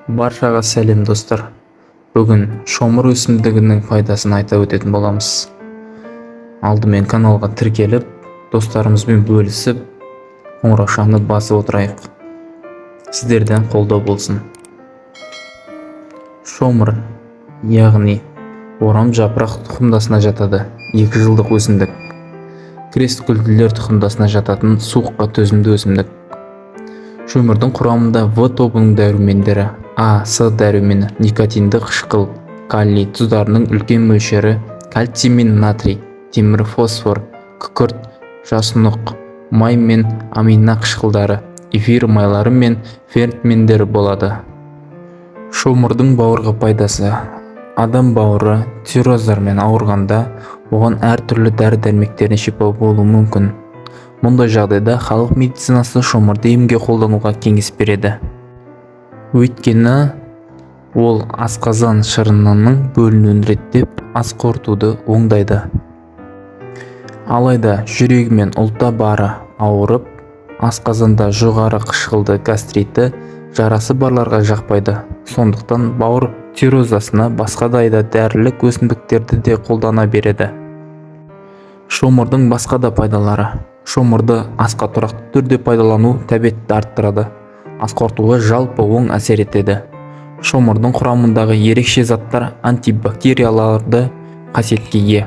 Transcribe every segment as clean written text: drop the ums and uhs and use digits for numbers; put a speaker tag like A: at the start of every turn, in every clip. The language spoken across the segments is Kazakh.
A: Баршаға сәлем, достар! Бүгін шомыр өсімдігінің пайдасын айта өтетін боламыз. Алдымен каналға тіркеліп, достарымызбен бөлісіп, қоңыраушаны басып отырайық. Сіздерден қолдау болсын. Шомыр, яғни орам жапырақ тұқымдасына жатады. 2 жылдық өсімдік. Крестгүлділер тұқымдасына жататын суыққа төзімді өсімдік. Шөмірдің құрамында В тобының дәрумендері, А, С дәрумені, никотинді қышқыл, калий тұздарының үлкен мөлшері, кальций мен натрий, темір, фосфор, күкірт, жасұнық, май мен амино қышқылдары, эфир майлары мен ферменттері болады. Шомырдың бауырға пайдасы. Адам бауыры цирроздармен ауырғанда, оған әртүрлі дәрі-дәрмектеріне шипа болуы мүмкін. Мұндай жағдайда халық медицинасы шомырды емге қолдануға кеңес береді. Өйткені ол асқазан шырынының бөлінуін реттеп, ас қорытуды оңдайды. Алайда жүрегі мен ұлта бары ауырып, асқазанда жоғары қышқылды гастриті жарасы барларға жақпайды. Сондықтан бауыр циррозасына басқадай да дәрілік өсімдіктерді де қолдана береді. Шомырдың басқа да пайдалары. Шомырды асқа тұрақты түрде пайдалану тәбетті арттырады, ас қорытуға жалпы оң әсер етеді. Шомырдың құрамындағы ерекше заттар антибактериалды қасиетке ие.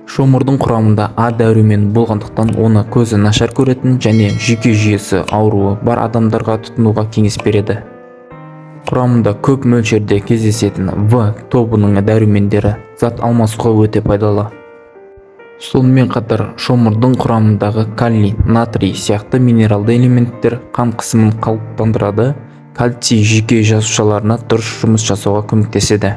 A: Шомырдың құрамында А дәрумені болғандықтан, оны көзі нашар көретін және жүйке жүйесі ауруы бар адамдарға тұтынуға кеңес береді. Құрамында көп мөлшерде кездесетін В тобының дәрумендері зат алмасуға өте пайдалы. Сонымен қатар шомырдың құрамындағы калий, натрий сияқты минералды элементтер қан қысымын қалыптандырады, кальций жүйке жасушаларына дұрыс жұмыс жасауға көмектеседі.